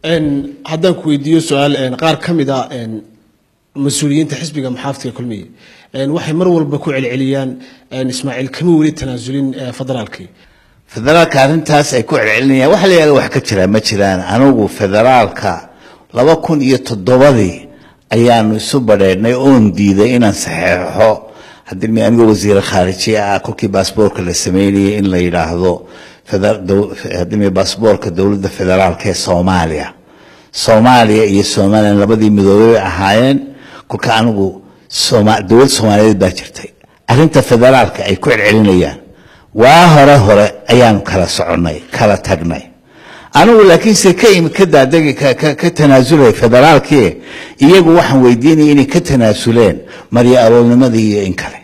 Haddaan ku weydiiyo su-aal, qaar ka mid a mas-uuliyiinta xisbiga muxaafidka Kulmiye waxay mar walba ku celceliyaan Ismaaciil kama weli tanaasulin federaalkii. Federaalka arrintaas ay ku celcelinayaan waxa la yidhahda wax ka jiraa ma jiraan. Anigu federaalka 2007dii ayaanu isu badheedhnay oon diiday inaan saxeexo haddii anigoo wasiire khaarijiye ah, kolkii baasboorka la sameynayay in la yidhaahdo haddii baasboorka dowladda federaalka ee Soomaaliya. Soomaaliya iyo Somalilan labadii midoobay bay ahaayeen kolka. Anigu dowlad Soomaaliyeed baa jirtay. Arrinta federaalka ay ku celcelinayaan waa hore hore ayaanu kala soconnay, kala tagnay anigu, laakiinse ka imi ka daadegi ka tanaasulay federaalkii. Iyagu waxaan weydiinaya inay ka tanaasuleen maryo aroolnimadii iyo in kale.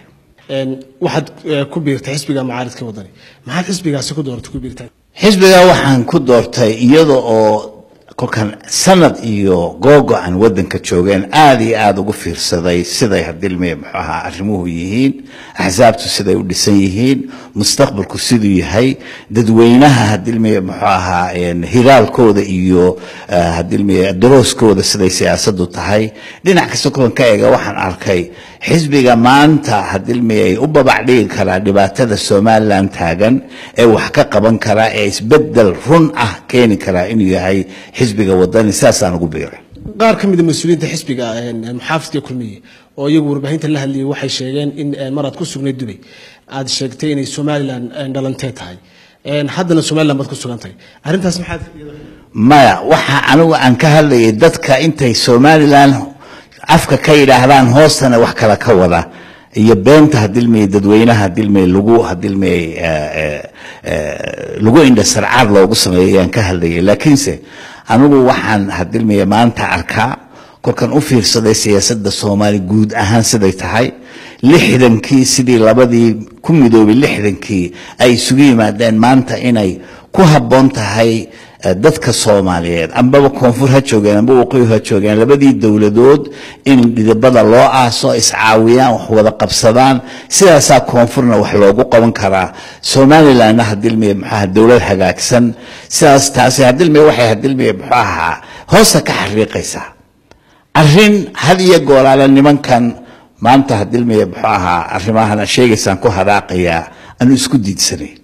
Waxaad ku biirtay xisbiga mucaaridka Wadani. Maxaad xisbigaasi ku dooratay, ku biirtay? Xisbiga waxaan ku doortay iyada oo kolkan sanad iyo googo-an waddanka joogeen aada iyo aada ugu fiirsaday siday hadilmiya muxuu ahaa arrimuhu yihiin, axsaabtu siday u dhisan yihiin, mustaqbalku siduu yahay, dadweynaha hadilmiya muxuu ahaa hiraalkooda iyo hadilmiya darooskooda, siday siyaasaddu tahay. Dhinac kasta kolkan ka eega, waxaan arkay xisbiga maanta hadilmiyay u babac dhigi karaa dhibaatada Somaliland taagan ee wax ka qaban karaa ee isbeddel run ah keeni karaa inuu yahay xisbiga Wadani. Saasaan ugu biiray. Qaar ka mid a mas-uuliyiinta xisbiga muxaafidka Kulmiye oo iyagu warbaahinta la hadlayay waxay sheegeen in mar aad ku sugnayd Dubay aad sheegtay inay Somaliland dhalantee tahay, haddana Somaliland baad ku sugan tahay. Arrintaas maxaad? Maya, waxa anigu aan ka hadlayay dadka intay Somaliland afka ka yidhaahdaan hoostana wax kale ka wada iyo beenta hadilmiyay dadweynaha hadilmiyay lagu hadilmiyay lagu indhasarcaad loogu sameeyo ayaan ka hadlayay. Laakiinse anigu waxaan hadilmiyay maanta arkaa kolkan u fiirsaday siyaasadda Soomaali guud ahaan siday tahay, 60kii sidii labadii ku midoobay 60kii ay isugu yimaadeen, maanta inay ku habboon tahay dadka Soomaaliyeed, ambaba koonfur ha joogeen amba waqooyi ha joogeen, labadii dowladood in dhidibada loo aaso, iscaawiyaan, wax wada qabsadaan. Sidaasaa koonfurna wax loogu qaban karaa, Somalilandna hadilmiya muxuu dowlad hagaagsan. Sidaas taasi hadilmiya waxay hadilmiya muxuu ahaa hoosta ka xariiqaysaa arrin had iyo gooraale nimankan maanta hadilmiya muxuu ahaa arrimahan sheegaysaan ku hadaaqayaa aanu isku diidsanayn.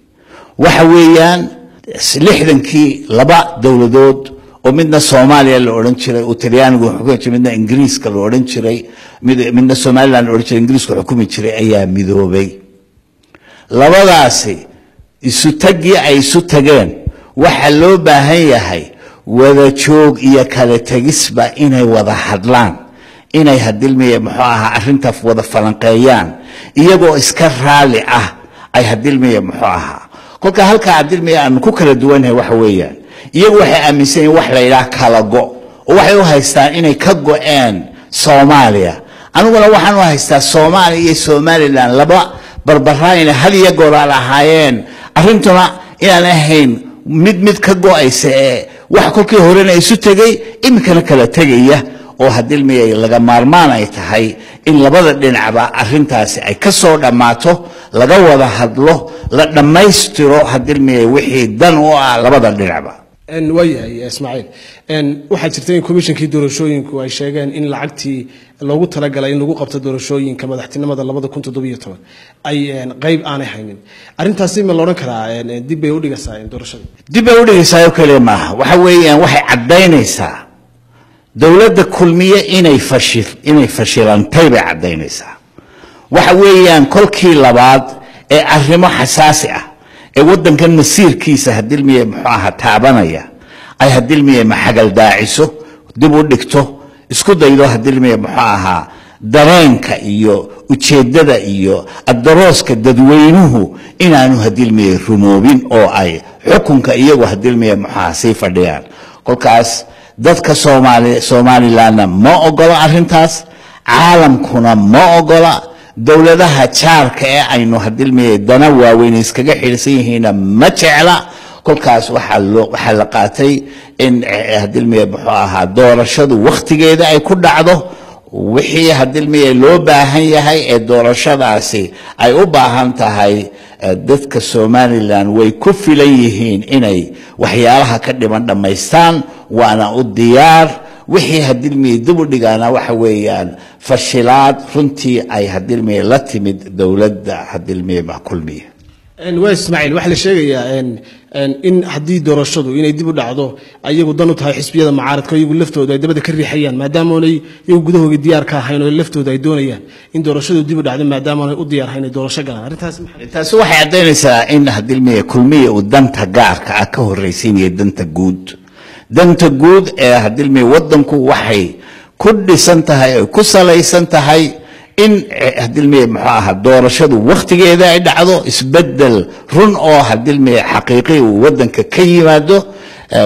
Waxa weeyaan 60kii laba dowladood oo midna Soomaaliya la odhan jiray oo Talyaanigu xukumi jiray, midna Ingiriiska la odhan jiray, midna Somaliland la odhan jiray, Ingiriisku xukumi jiray, ayaa midoobay. Labadaasi isu taggii ay isu tageen waxaa loo baahan yahay wada joog iyo kala tegisba inay wada hadlaan, inay hadilmiya muxuu ahaa arrinta wada falanqeeyaan iyagoo iska raali ah ay hadilmiya muxuu ahaa. Kolka halkaa hadilmiya aanu ku kala duwanahay waxa weeyaan iyagu waxay aaminsan yihiin wax la yidhaah kala go oo waxay u haystaan inay ka go-een Soomaaliya. Aniguna waxaan u haystaa Soomaaliya iyo Somaliland laba barbaraan inay had iyo gooraal ahaayeen, arrintuna inaan ahayn mid mid ka go-aysa ee wax kolkii horena isu tegey iminkana kala tegaya, oo hadilmiyay laga maarmaan ay tahay in labada dhinacba arrintaasi ay ka soo dhammaato, laga wada hadlo, la dhammaystiro hadilmiyay wixii dan u ah labada dhinacba. Waayahay Ismaaciil, waxaa jirta in komishinkii doorashooyinku ay sheegeen in lacagtii loogu talagalay in lagu qabto doorashooyinka madaxtinimada 2017 ay qeyb aanay haynin. Arrintaasi ma la odhan karaa dib bay udhigaysaa doorashada? Dib bay udhigaysaa oo keliya maaha, waxa weeyaan waxay caddaynaysaa dowladda Kulmiye inay fashil inay fashilantay bay caddaynaysaa. Waxa weeyaan kolkii labaad ee arrimo xasaasi ah ee waddankan masiirkiisa hadilmiye muxuu ahaa taabanaya ay hadilmiye maxagal daaciso, dib u dhigto, isku daydo hadilmiye muxuu ahaa dareenka iyo ujeeddada iyo adarooska dadweynuhu inaanu hadilmiye rumoobin oo ay xukunka iyagu hadilmiye muxuu ahaa sii fadhiyaan. Kolkaas dadka Soomaali Somalilandna ma ogola arrintaas, caalamkuna ma ogola, dowladaha jaarka ee aynu hadilmiye dana waaweyn iskaga xidhsan yihiinna ma jecla. Kolkaas waxaa loo waxaa la qaatay in hadilmiye muxuu ahaa doorashadu wakhtigeeda ay ku dhacdo. Wixii hadilmiye loo baahan yahay ee doorashadaasi ay u baahan tahay, dadka Somaliland way ku filan yihiin inay waxyaalaha ka dhiman dhammaystaan. waana u diyaar. Wixii hadilmiye dib u dhigaana waxa weeyaan fashilaad runtii ay hadilmiye la timid dowladda hadilmiye Kulmiye. Waa Ismaaciil, waxaa la sheegayaa in haddii doorashadu inay dib u dhacdo ayagu dan u tahay xisbiyada mucaaradka, iyagu laftooda ay dabada ka riixayaan, maadaama oonay iyagu gudahooga diyaar ka ahayn oo laftooda ay doonayaan in doorashadu dib u dhacdo, maadaama oonay u diyaar ahayn inay doorasho galaan. Arrintaas taasi waxay caddaynaysaa in hadilmiye Kulmiye uu danta gaarka ah ka horraysiinaya danta guud. Danta guud ee hadilmiye waddanku waxay ku dhisan tahay ay ku salaysan tahay in hadilmiye muxuu ahaa doorashadu wakhtigeeda ay dhacdo, isbedel run oo hadilmiye xaqiiqi uu waddanka ka yimaado.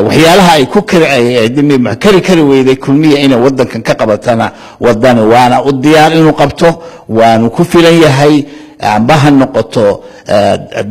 Waxyaalaha ay ku kari kari weyday Kulmiye inay waddankan ka qabatana Wadani waana u diyaar inuu qabto, waanu ku filan yahay. Amba ha noqoto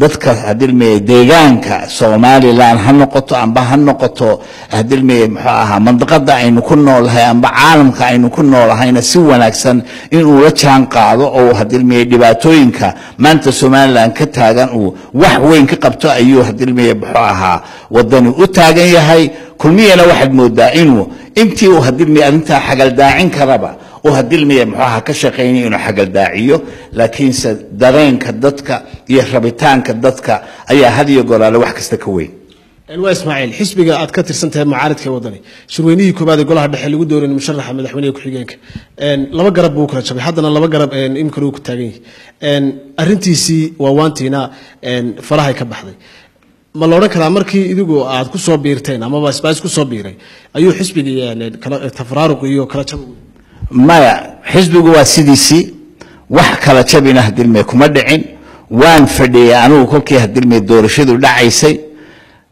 dadka hadilmiye deegaanka Somaliland ha noqoto, amba ha noqoto hadilmiye muxuu ahaa mandaqada aynu ku noolahay, amba caalamka aynu ku noolahayna, si wanaagsan inuu la jaan qaado oo hadilmiye dhibaatooyinka maanta Somaliland ka taagan uu wax weyn ka qabto ayuu hadilmiye muxuu ahaa Wadani u taagan yahay. Kulmiyana waxaad moodaa inuu intii uu hadilmiye arrintaa xagaldaacin karaba oo hadilmiye muxuu ahaa ka shaqaynaya inuu xagaldaaciyo, laakiinse dareenka dadka iyo rabitaanka dadka ayaa had iyo goraale wax kasta ka weyn. Waa Ismaaciil, xisbiga aad ka tirsan tahay mucaaridka Wadani, shirweynihii koobaad ee golaha dhexe lagu dooranay musharaxa madaxweynaha ku-xigeenka laba garab buu kala jabay, haddana laba garab imikana uu ku taagan yahay. Arrintiisii waa waantiina farahay ka baxday. Ma la odhan karaa markii idigu aad ku soo biirteen amaba Isbays ku soo biiray ayuu xisbigii tafaraaruq iyo kala jab? Maya, xisbigu waa sidiisii, wax kala jabina hadilmiye kuma dhicin. Waan fadhiyey anigu kolkii hadilmiye doorashadu dhacaysay.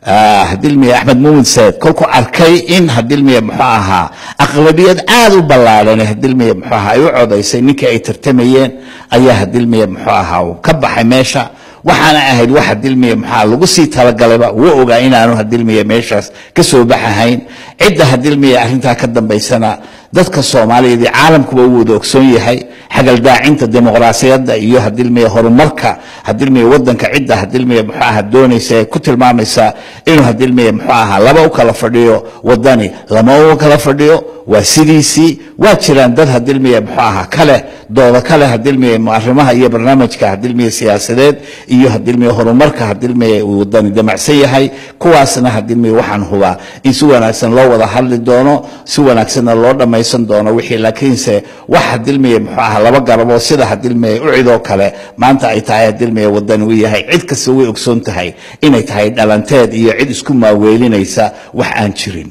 Hadilmiye Axmed Muumin Said kolkuu arkay in hadilmiye muxuu ahaa aqlabiyad aada u ballaadhan hadilmiye muxuu ahaa ay u codaysay ninkii ay tartamayeen ayaa hadilmiye muxuu ahaa uu ka baxay meesha. Waxaana ahayd wax hadilmiye maxaa lagu sii talagalayba, wuu ogaa inaanu hadilmiye meeshaas ka soo baxahayn. Cidda hadilmiye arrintaa ka dambaysana dadka Soomaaliyeed iyo caalamkuba uu wada ogsoon yahay. Xagaldaacinta dimuqraasiyadda iyo hadilmiye horumarka hadilmiye waddanka cidda hadilmiye muxuu ahaa doonaysa ee ku tilmaamaysa inuu hadilmiye muxuu ahaa laba u kala fadhiyo Wadani, lama u kala fadhiyo, waa sidiisii. Waa jiraan dad hadilmiye muxuu ahaa kale dooda kale hadilmiye arrimaha iyo barnaamijka hadilmiye siyaasadeed iyo hadilmiye horumarka hadilmiye uu Wadani damacsan yahay, kuwaasna hadilmiye waxaan hubaa in si wanaagsan loo wada hadli doono, si wanaagsanna loo dhammaysan doono wixii. Laakiinse wax hadilmiye muxuu ahaa laba garaboo sida hadilmiye u cidoo kale maanta ay tahay hadilmiye Wadani u yahay, cid kasta way ogsoon tahay inay tahay dhalanteed iyo cid isku maaweelinaysa wax aan jirin.